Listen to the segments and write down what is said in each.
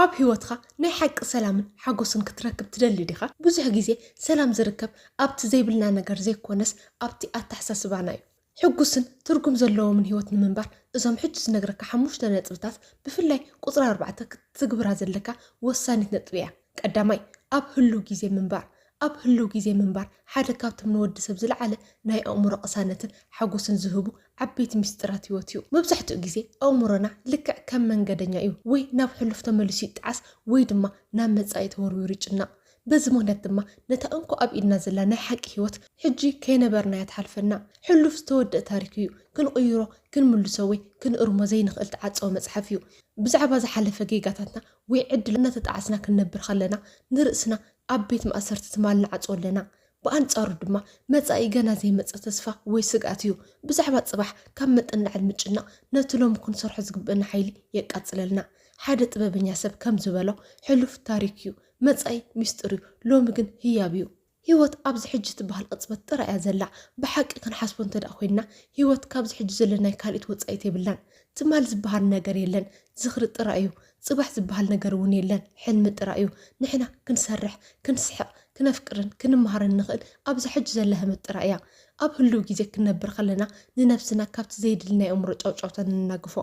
ኣብ ህይወትኻ ናይ ሓቂ ሰላምን ሓጎስን ክትረክብ ትደሊ ዲኻ? ብዙሕ ግዜ ሰላም ዝርከብ ኣብቲ ዘይብልና ነገር ዘይኮነስ ኣብቲ ኣተሓሳስባና እዩ። ሕጉስን ትርጉም ዘለዎምን ህይወት ንምንባር እዞም ሕጂ ዝነግረካ ሓሙሽተ ነጥብታት፣ ብፍላይ ቁጽሪ ኣርባዕተ ክትትግብራ ዘለካ ወሳኒት ነጥቢ እያ። ቀዳማይ፣ ኣብ ህሉው ግዜ ምንባር። ኣብ ህሉው ግዜ ምንባር ሓደ ካብቶም ንወዲ ሰብ ዝለዓለ ናይ ኣእምሮ ቅሳነትን ሓጎስን ዝህቡ ዓበይቲ ምስጢራት ህይወት እዩ። መብዛሕትኡ ግዜ ኣእምሮና ልክዕ ከም መንገደኛ እዩ፣ ወይ ናብ ሕሉፍ ተመሊሱ ይጠዓስ ወይ ድማ ናብ መጻኢ ተወርዊሩ ይጭነቕ። በዚ ምኽንያት ድማ ነታ እንኮ ኣብ ኢድና ዘላ ናይ ሓቂ ህይወት ሕጂ ከይነበርናያ ትሓልፈና። ሕሉፍ ዝተወደአ ታሪክ እዩ፣ ክንቕይሮ፣ ክንምልሶ ወይ ክንእርሞ ዘይንኽእል ተዓጸወ መጽሓፍ እዩ። ብዛዕባ ዝሓለፈ ጌጋታትና ወይ ዕድል እናተጣዓስና ክንነብር ከለና ንርእስና ኣብ ቤት ማእሰርቲ ትማል ንዓጽዎ ኣለና። ብኣንጻሩ ድማ መጻኢ ገና ዘይመጸ ተስፋ ወይ ስግኣት እዩ። ብዛዕባ ጽባሕ ካብ መጠን ንላዕሊ ምጭናቕ ነቲ ሎሚ ክንሰርሖ ዝግብእና ሓይሊ የቃጽለልና። ሓደ ጥበበኛ ሰብ ከም ዝበሎ፣ ሕሉፍ ታሪክ እዩ፣ መጻኢ ሚስጥር እዩ፣ ሎሚ ግን ህያብ እዩ። ህይወት ኣብዚ ሕጂ ትበሃል ቅጽበት ጥራይ እያ ዘላ። ብሓቂ ክንሓስቦ እንተ ደኣ ኮይንና፣ ህይወት ካብዚ ሕጂ ዘለናይ ካልኢት ወጻኢት የብላን። ትማል ዝበሃል ነገር የለን፣ ዝኽሪ ጥራይ እዩ። ጽባሕ ዝበሃል ነገር እውን የለን፣ ሕልሚ ጥራይ እዩ። ንሕና ክንሰርሕ፣ ክንስሕቕ፣ ክነፍቅርን ክንመሃርን ንኽእል ኣብዚ ሕጂ ዘላ ህመት ጥራይ እያ። ኣብ ህሉው ግዜ ክንነብር ከለና ንነብስና ካብቲ ዘይድሊ ናይ ኣእምሮ ጫውጫውታ ነናግፎ።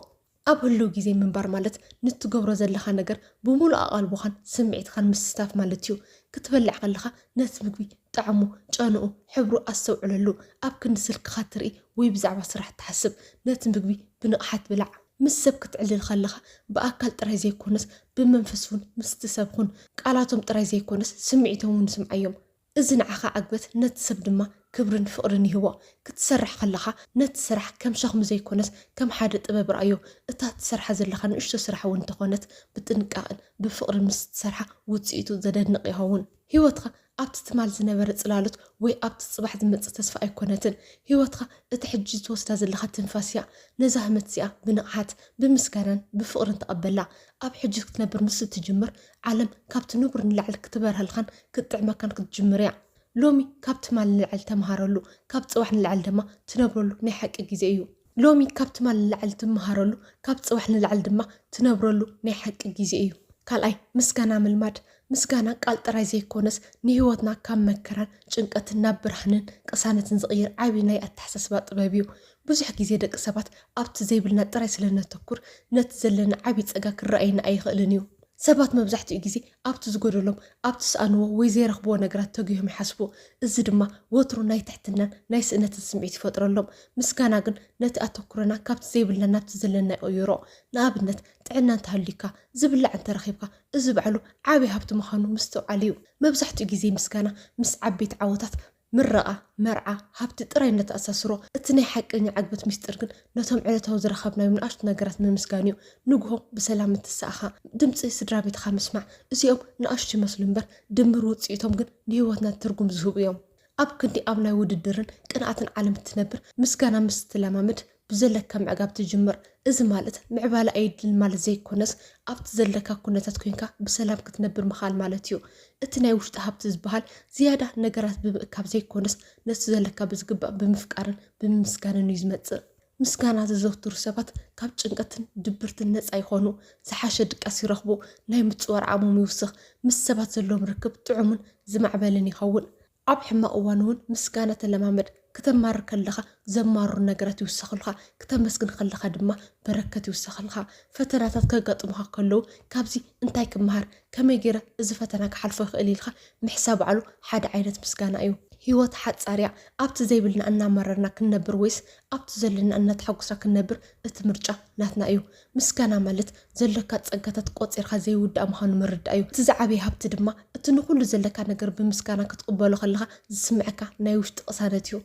ኣብ ህሉው ግዜ ምንባር ማለት ንትገብሮ ዘለኻ ነገር ብምሉእ ኣቓልቦኻን ስምዒትኻን ምስታፍ ማለት እዩ። ክትበልዕ ከለኻ ነቲ ምግቢ ጣዕሙ፣ ጨንኡ፣ ሕብሩ ኣስተውዕለሉ። ኣብ ክንዲ ስልክኻ ትርኢ ወይ ብዛዕባ ስራሕ ትሓስብ፣ ነቲ ምግቢ ብንቕሓት ብላዕ። ምስ ሰብ ክትዕልል ከለኻ ብኣካል ጥራይ ዘይኮነስ ብመንፈስ እውን ምስቲ ሰብ ኩን። ቃላቶም ጥራይ ዘይኮነስ ስምዒቶም እውን ስምዓዮም። እዚ ንዓኻ ዕግበት፣ ነቲ ሰብ ድማ ክብርን ፍቕርን ይህቦ። ክትሰርሕ ከለኻ ነቲ ስራሕ ከም ሸኽሚ ዘይኮነስ ከም ሓደ ጥበብ ረኣዮ። እታ ትሰርሓ ዘለኻ ንእሽቶ ስራሕ እውን እንተኾነት ብጥንቃቕን ብፍቕርን ምስ ትሰርሓ ውጽኢቱ ዘደንቕ ይኸውን። ህይወትካ ኣብቲ ትማል ዝነበረ ጽላሎት ወይ ኣብቲ ጽባሕ ዝመጽእ ተስፋ ኣይኮነትን። ህይወትካ እታ ሕጂ ትወስዳ ዘለኻ ትንፋስ እያ። ነዛ ህመት እዚኣ ብንቕሓት፣ ብምስጋናን ብፍቕርን ተቐበላ። ኣብ ሕጂ ክትነብር ምስ እትጅምር፣ ዓለም ካብቲ ንቡር ንላዕሊ ክትበርሃልካን ክትጥዕመካን ክትጅምር እያ። ሎሚ ካብ ትማል ንላዕሊ ተምሃረሉ፣ ካብ ጽባሕ ንላዕሊ ድማ ትነብረሉ ናይ ሓቂ ግዜ እዩ። ሎሚ ካብ ትማል ንላዕሊ ትምሃረሉ፣ ካብ ጽባሕ ንላዕሊ ድማ ትነብረሉ ናይ ሓቂ ግዜ እዩ። ካልኣይ፣ ምስጋና ምልማድ። ምስጋና ቃል ጥራይ ዘይኮነስ፣ ንህይወትና ካብ መከራን ጭንቀትን ናብ ብርሃንን ቅሳነትን ዝቕይር ዓቢ ናይ ኣተሓሳስባ ጥበብ እዩ። ብዙሕ ግዜ ደቂ ሰባት ኣብቲ ዘይብልና ጥራይ ስለ ነተኩር፣ ነቲ ዘለና ዓቢ ጸጋ ክረኣየና ኣይኽእልን እዩ። ሰባት መብዛሕትኡ ግዜ ኣብቲ ዝጎደሎም፣ ኣብቲ ዝሰኣንዎ ወይ ዘይረኽብዎ ነገራት ተጊሆም ይሓስቡ። እዚ ድማ ወትሩ ናይ ትሕትናን ናይ ስእነትን ስምዒት ይፈጥረሎም። ምስጋና ግን ነቲ ኣተኩሮና ካብቲ ዘይብልና ናብቲ ዘለና ይቕይሮ። ንኣብነት፣ ጥዕና እንተሃልዩካ፣ ዝብላዕ እንተረኺብካ፣ እዚ ባዕሉ ዓቢ ሃብቲ ምዃኑ ምስትውዓል እዩ። መብዛሕትኡ ግዜ ምስጋና ምስ ዓበይቲ ዓወታት፣ ምረቓ፣ መርዓ፣ ሃብቲ ጥራይ ነተኣሳስሮ። እቲ ናይ ሓቀኛ ዕግበት ምስጢር ግን ነቶም ዕለታዊ ዝረኸብናዮም ንኣሽቱ ነገራት ምምስጋን እዩ። ንግሆ ብሰላም ምትሳእኻ፣ ድምጺ ስድራ ቤትኻ ምስማዕ፣ እዚኦም ንኣሽቱ ይመስሉ እምበር፣ ድምር ውጽኢቶም ግን ንህይወትና ትርጉም ዝህቡ እዮም። ኣብ ክንዲ ኣብ ናይ ውድድርን ቅንኣትን ዓለም እትነብር፣ ምስጋና ምስ ትለማመድ ብዘለካ ምዕጋብ ትጅምር። እዚ ማለት ምዕባለ ኣየድልን ማለት ዘይኮነስ፣ ኣብቲ ዘለካ ኩነታት ኮይንካ ብሰላም ክትነብር ምኽኣል ማለት እዩ። እቲ ናይ ውሽጢ ሃብቲ ዝበሃል ዝያዳ ነገራት ብምእካብ ዘይኮነስ፣ ነቲ ዘለካ ብዝግባእ ብምፍቃርን ብምምስጋንን እዩ ዝመጽእ። ምስጋና ዘዘውትሩ ሰባት ካብ ጭንቀትን ድብርትን ነጻ ይኾኑ፣ ዝሓሸ ድቃስ ይረኽቡ፣ ናይ ምጽዋር ዓቕሞም ይውስኽ፣ ምስ ሰባት ዘለዎም ርክብ ጥዑምን ዝማዕበለን ይኸውን። ኣብ ሕማቕ እዋን እውን ምስጋና ተለማመድ። ክተማርር ከለኻ ዘማርሩ ነገራት ይውሰኽልካ፣ ክተመስግን ከለኻ ድማ በረከት ይውሰኽልካ። ፈተናታት ከጋጥሙኻ ከለዉ፣ ካብዚ እንታይ ክመሃር፣ ከመይ ገይረ እዚ ፈተና ክሓልፎ ይኽእል ኢልካ ምሕሳብ ባዕሉ ሓደ ዓይነት ምስጋና እዩ። ህይወት ሓጻር እያ። ኣብቲ ዘይብልና እናማረርና ክንነብር ወይስ ኣብቲ ዘለና እናተሓጎስና ክንነብር? እቲ ምርጫ ናትና እዩ። ምስጋና ማለት ዘሎካ ጸጋታት ቆጺርካ ዘይውዳእ ምዃኑ ምርዳእ እዩ። እቲ ዝዓበየ ሃብቲ ድማ እቲ ንኹሉ ዘለካ ነገር ብምስጋና ክትቕበሎ ከለኻ ዝስምዐካ ናይ ውሽጢ ቅሳነት እዩ።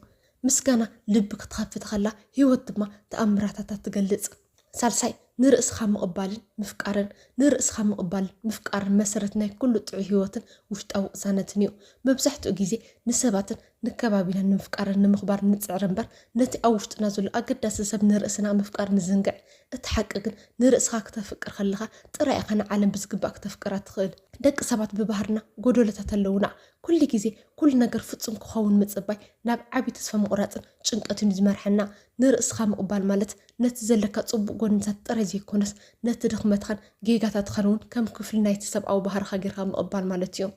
ምስጋና ልቢ ክትኸፍት ከላ፣ ህይወት ድማ ተኣምራታታ ትገልጽ። ሳልሳይ፣ ንርእስኻ ምቕባልን ምፍቃርን። ንርእስኻ ምቕባልን ምፍቃርን መሰረት ናይ ኩሉ ጥዑይ ህይወትን ውሽጣዊ ቅሳነትን እዩ። መብዛሕትኡ ግዜ ንሰባትን ንከባቢናን ንምፍቃርን ንምኽባርን ንጽዕር እምበር፣ ነቲ ኣብ ውሽጥና ዘሎ ኣገዳሲ ሰብ ንርእስና ምፍቃር ንዝንግዕ። እቲ ሓቂ ግን፣ ንርእስኻ ክተፍቅር ከለኻ ጥራይ ኢኻ ንዓለም ብዝግባእ ክተፍቅራ ትኽእል። ደቂ ሰባት ብባህርና ጎደሎታት ኣለዉና። ኩሉ ግዜ ኩሉ ነገር ፍጹም ክኸውን ምጽባይ ናብ ዓቢ ተስፋ ምቑራጽን ጭንቀትን እዩ ዝመርሐና። ንርእስኻ ምቕባል ማለት ነቲ ዘለካ ጽቡቕ ጎንታት ጥራይ ዘይኮነስ፣ ነቲ ድኽመ መትኻን ጌጋታትኻን እውን ከም ክፍሊ ናይቲ ሰብኣዊ ባህርኻ ጌርካ ምቕባል ማለት እዩ።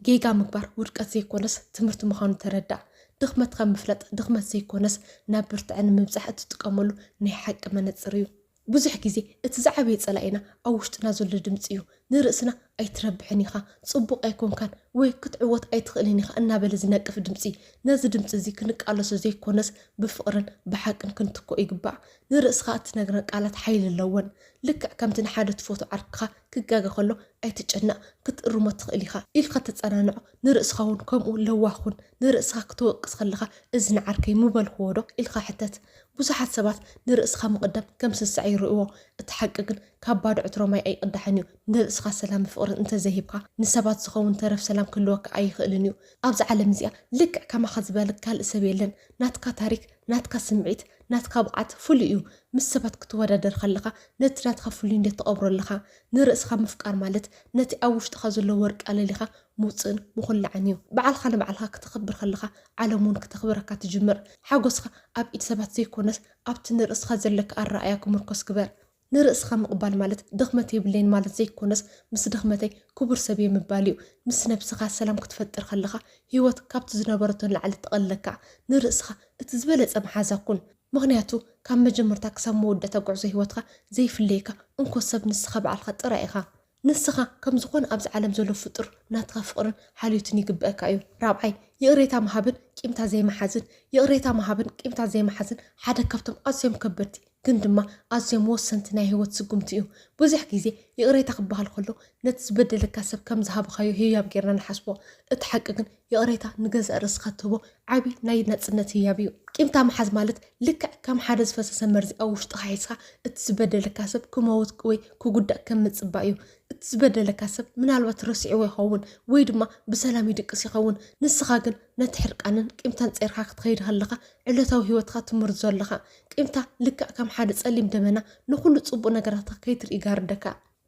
ጌጋ ምግባር ውድቀት ዘይኮነስ ትምህርቲ ምዃኑ ተረዳእ። ድኽመትካ ምፍላጥ ድኽመት ዘይኮነስ ናብ ብርትዐ ንምብጻሕ እትጥቀመሉ ናይ ሓቂ መነጽር እዩ። ብዙሕ ግዜ እቲ ዝዓበየ ጸላኢና ኣብ ውሽጥና ዘሎ ድምጺ እዩ። ንርእስና "ኣይትረብሕን ኢኻ፣ ጽቡቕ ኣይኮንካን" ወይ "ክትዕወት ኣይትኽእልን ኢኻ" እናበለ ዝነቅፍ ድምጺ። ነዚ ድምጺ እዚ ክንቃለሶ ዘይኮነስ ብፍቕርን ብሓቅን ክንትክኦ ይግባእ። ንርእስኻ እትነግረን ቃላት ሓይሊ ኣለወን። ልክዕ ከምቲ ንሓደ ትፈትዎ ዓርክኻ ክጋገ ከሎ "ኣይትጨነቕ፣ ክትእርሞ ትኽእል ኢኻ" ኢልካ ተጸናንዖ፣ ንርእስኻ እውን ከምኡ ለዋህ ኩን። ንርእስኻ ክትወቅስ ከለኻ "እዚ ንዓርከይ ምበልክዎ ዶ?" ኢልካ ሕተት። ብዙሓት ሰባት ንርእስኻ ምቕዳም ከም ስስዐ ይርእይዎ። እቲ ሓቂ ግን ካብ ባዶ ዕትሮ ማይ ኣይቕዳሕን እዩ። ንርእስኻ ሰላምን ፍቕርን እንተዘይሂብካ፣ ንሰባት ዝኸውን ተረፍ ሰላም ክህልወካ ኣይኽእልን እዩ። ኣብዛ ዓለም እዚኣ ልክዕ ከማኻ ዝበለ ካልእ ሰብ የለን። ናትካ ታሪክ፣ ናትካ ስምዒት፣ ናትካ ብቕዓት ፍሉይ እዩ። ምስ ሰባት ክትወዳደር ከለኻ ነቲ ናትካ ፍሉይነት ትቐብሮ ኣለኻ። ንርእስኻ ምፍቃር ማለት ነቲ ኣብ ውሽጥኻ ዘሎ ወርቂ ኣለሊኻ ምውጽእን ምኹላዕን እዩ። ባዕልኻ ንባዕልኻ ክተኽብር ከለኻ ዓለም እውን ክተኽብረካ ትጅምር። ሓጎስኻ ኣብ ኢድ ሰባት ዘይኮነስ ኣብቲ ንርእስኻ ዘለካ ኣረኣእያ ክምርኮስ ግበር። ንርእስኻ ምቕባል ማለት ድኽመት የብለይን ማለት ዘይኮነስ ምስ ድኽመተይ ክቡር ሰብ እየ ምባል እዩ። ምስ ነብስኻ ሰላም ክትፈጥር ከለኻ ህይወት ካብቲ ዝነበረቶ ንላዕሊ ትቐለካ። ንርእስኻ እቲ ዝበለጸ መሓዛ ኩን። ምኽንያቱ ካብ መጀመርታ ክሳብ መወዳእታ ጉዕዞ ህይወትካ ዘይፍለየካ እንኮ ሰብ ንስኻ ባዕልኻ ጥራይ ኢኻ። ንስኻ ከም ዝኾነ ኣብዚ ዓለም ዘሎ ፍጡር ናትካ ፍቕርን ሓልዮትን ይግበኣካ እዩ። ራብዓይ፣ ይቕሬታ ምሃብን ቂምታ ዘይምሓዝን። ይቕሬታ ምሃብን ቂምታ ዘይምሓዝን ሓደ ካብቶም ኣዝዮም ከበድቲ ግን ድማ ኣዝዮም ወሰንቲ ናይ ህይወት ስጉምቲ እዩ። ብዙሕ ግዜ ይቕሬታ ክበሃል ከሎ ነቲ ዝበደለካ ሰብ ከም ዝሃብኻዮ ህያብ ጌርና ንሓስቦ። እቲ ሓቂ ግን ይቕሬታ ንገዛእ ርእስኻ ትህቦ ዓቢ ናይ ናጽነት ህያብ እዩ። ቂምታ ምሓዝ ማለት ልክዕ ከም ሓደ ዝፈሰሰ መርዚ ኣብ ውሽጥኻ ሒዝካ እቲ ዝበደለካ ሰብ ክመውት ወይ ክጉዳእ ከም ምጽባእ እዩ። እቲ ዝበደለካ ሰብ ምናልባት ረሲዕዎ ይኸውን ወይ ድማ ብሰላም ይድቅስ ይኸውን። ንስኻ ግን ነቲ ሕርቃንን ቂምታን ጸይርካ ክትኸይድ ከለኻ ዕለታዊ ህይወትካ ትምርዞ ኣለኻ። ቂምታ ልክዕ ከም ሓደ ጸሊም ደበና ንኹሉ ጽቡቕ ነገራትካ ከይትርኢ ይጋርደካ።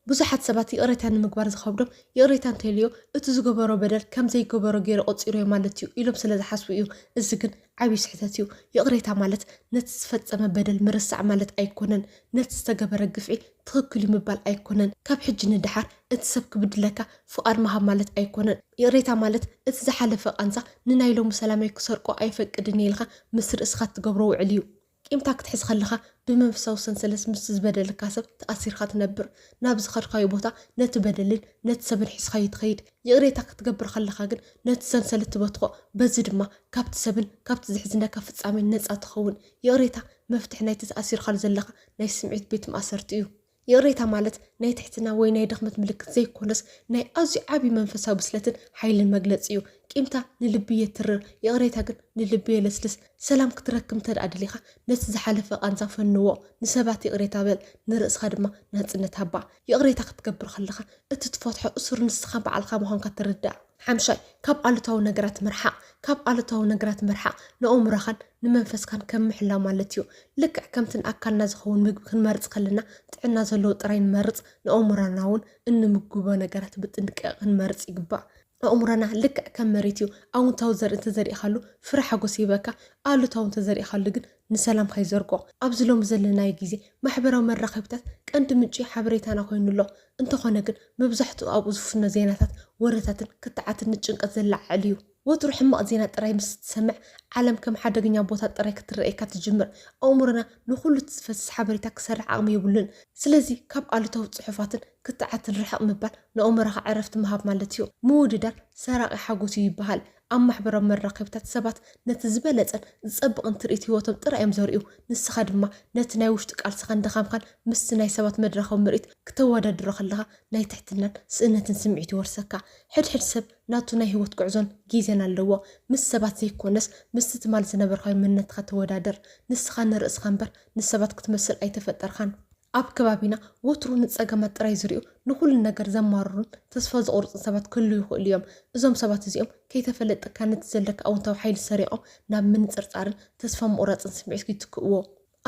ብዙሓት ሰባት ይቕሬታ ንምግባር ዝኸብዶም፣ ይቕሬታ እንተልዮ እቲ ዝገበሮ በደል ከም ዘይገበሮ ገይሩ ቆጺሩዮ ማለት እዩ ኢሎም ስለ ዝሓስቡ እዩ። እዚ ግን ዓብዪ ስሕተት እዩ። ይቕሬታ ማለት ነቲ ዝፈጸመ በደል ምርሳዕ ማለት ኣይኮነን። ነቲ ዝተገበረ ግፍዒ ትኽክል እዩ ምባል ኣይኮነን። ካብ ሕጂ ንደሓር እቲ ሰብ ክብድለካ ፍቓድ ምሃብ ማለት ኣይኮነን። ይቕሬታ ማለት እቲ ዝሓለፈ ቃንዛ ንናይ ሎሚ ሰላመይ ክሰርቆ ኣይፈቅድን እየ ኢልካ ምስ ርእስኻ እትገብሮ ውዕል እዩ። ቂምታ ክትሕዝ ከለኻ ብመንፈሳዊ ሰንሰለት ምስቲ ዝበደለካ ሰብ ተኣሲርካ ትነብር። ናብ ዝኸድካዮ ቦታ ነቲ በደልን ነቲ ሰብን ሒዝካዮ ትኸይድ። ይቕሬታ ክትገብር ከለኻ ግን ነቲ ሰንሰለት ትበትኾ። በዚ ድማ ካብቲ ሰብን ካብቲ ዘሕዝነካ ፍጻሜን ነጻ ትኸውን። ይቕሬታ መፍትሒ ናይቲ ተኣሲርካሉ ዘለኻ ናይ ስምዒት ቤት ማእሰርቲ እዩ። ይቕሬታ ማለት ናይ ትሕትና ወይ ናይ ድኽመት ምልክት ዘይኮነስ ናይ ኣዝዩ ዓቢ መንፈሳዊ ብስለትን ሓይልን መግለጺ እዩ። ቂምታ ንልቢ የትርር፣ ይቕሬታ ግን ንልቢ የለስልስ። ሰላም ክትረክብ እንተ ደኣ ደሊኻ ነቲ ዝሓለፈ ቃንዛ ፈንዎ፣ ንሰባት ይቕሬታ በል፣ ንርእስኻ ድማ ናጽነት ሃባ። ይቕሬታ ክትገብር ከለኻ እቲ ትፈትሖ እሱር ንስኻ ባዕልኻ ምዃንካ ትርዳእ። ሓምሻይ፣ ካብ ኣሉታዊ ነገራት ምርሓቕ። ካብ ኣሉታዊ ነገራት ምርሓቕ ንኣእምሮኻን ንመንፈስካን ከም ምሕላው ማለት እዩ። ልክዕ ከምቲ ንኣካልና ዝኸውን ምግቢ ክንመርጽ ከለና ጥዕና ዘለዎ ጥራይ ንመርጽ፣ ንኣእምሮና እውን እንምግቦ ነገራት ብጥንቃቐ ክንመርጽ ይግባእ። ኣእምሮና ልክዕ ከም መሬት እዩ። ኣውንታዊ ዘርኢ እንተዘሪእኻሉ ፍረ ሓጎስ ይህበካ፣ ኣሉታዊ እንተዘሪእኻሉ ግን ንሰላምካ ይዘርጎ። ኣብዚ ሎሚ ዘለናዮ ግዜ ማሕበራዊ መራኸቢታት ቀንዲ ምንጪ ሓበሬታና ኮይኑ ኣሎ። እንተኾነ ግን መብዛሕትኡ ኣብኡ ዝፍኖ ዜናታት፣ ወረታትን ክትዓትን ንጭንቀት ዘለዓዕል እዩ። ወትሩ ሕማቕ ዜና ጥራይ ምስ ትሰምዕ ዓለም ከም ሓደገኛ ቦታ ጥራይ ክትረኣየካ ትጅምር። ኣእምሮና ንኹሉ እቲ ዝፈስስ ሓበሬታ ክሰርሕ ዓቕሚ የብሉን። ስለዚ ካብ ኣሉታዊ ጽሑፋትን ክትዓትን ርሕቕ ምባል ንኣእምሮኻ ዕረፍቲ ምሃብ ማለት እዩ። ምውድዳር ሰራቒ ሓጎስ እዩ ይበሃል። ኣብ ማሕበራዊ መራኸቢታት ሰባት ነቲ ዝበለጸን ዝጸብቕን ትርኢት ህይወቶም ጥራይ እዮም ዘርእዩ። ንስኻ ድማ ነቲ ናይ ውሽጢ ቃልስኻን ድኻምካን ምስቲ ናይ ሰባት መድረኻዊ ምርኢት ክተወዳድሮ ከለኻ ናይ ትሕትናን ስእነትን ስምዒት ይወርሰካ። ሕድሕድ ሰብ ናቱ ናይ ህይወት ጉዕዞን ግዜን ኣለዎ። ምስ ሰባት ዘይኮነስ ምስቲ ትማል ዝነበርካዮ መንነትካ ተወዳደር። ንስኻ ንርእስኻ እምበር ንሰባት ክትመስል ኣይተፈጠርካን። ኣብ ከባቢና ወትሩ ንጸገማት ጥራይ ዝርእዩ፣ ንኹሉ ነገር ዘማርሩን ተስፋ ዘቑርጹን ሰባት ክህልዉ ይኽእሉ እዮም። እዞም ሰባት እዚኦም ከይተፈለጠካ ነቲ ዘለካ ኣወንታዊ ሓይሊ ሰሪቖም ናብ ምንጽርጻርን ተስፋ ምቑራጽን ስምዒት ይትክእዎ።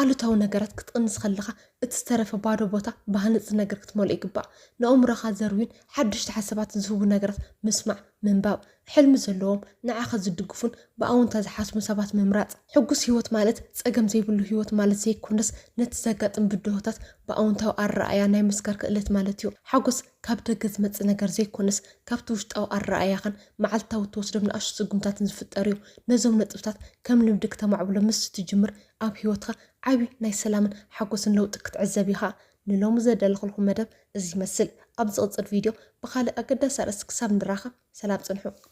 ኣሉታዊ ነገራት ክትቕንስ ከለኻ እቲ ዝተረፈ ባዶ ቦታ ብሃነጽቲ ነገር ክትመልኦ ይግባእ። ንኣእምሮኻ ዘርውዩን ሓደሽቲ ሓሳባት ዝህቡ ነገራት ምስማዕ፣ ምንባብ፣ ሕልሚ ዘለዎም ንዓኻ ዝድግፉን ብኣውንታ ዝሓስቡ ሰባት ምምራጽ። ሕጉስ ህይወት ማለት ጸገም ዘይብሉ ህይወት ማለት ዘይኮነስ፣ ነቲ ዘጋጥም ብድሆታት ብኣውንታዊ ኣረኣእያ ናይ ምስጋር ክእለት ማለት እዩ። ሓጎስ ካብ ደገ ዝመጽእ ነገር ዘይኮነስ፣ ካብቲ ውሽጣዊ ኣረኣእያኻን መዓልታዊ እትወስዶም ንኣሽቱ ስጉምታትን ዝፍጠር እዩ። ነዞም ነጥብታት ከም ልምዲ ክተማዕብሎ ምስ እትጅምር፣ ኣብ ህይወትኻ ዓቢ ናይ ሰላምን ሓጎስን ለውጢ ክትዕዘብ ኢኻ። ንሎሚ ዘዳለኹልኩም መደብ እዚ ይመስል። ኣብ ዝቕጽል ቪድዮ ብኻልእ ኣገዳሲ ኣርእስቲ ክሳብ ንራኸብ፣ ሰላም ጽንሑ።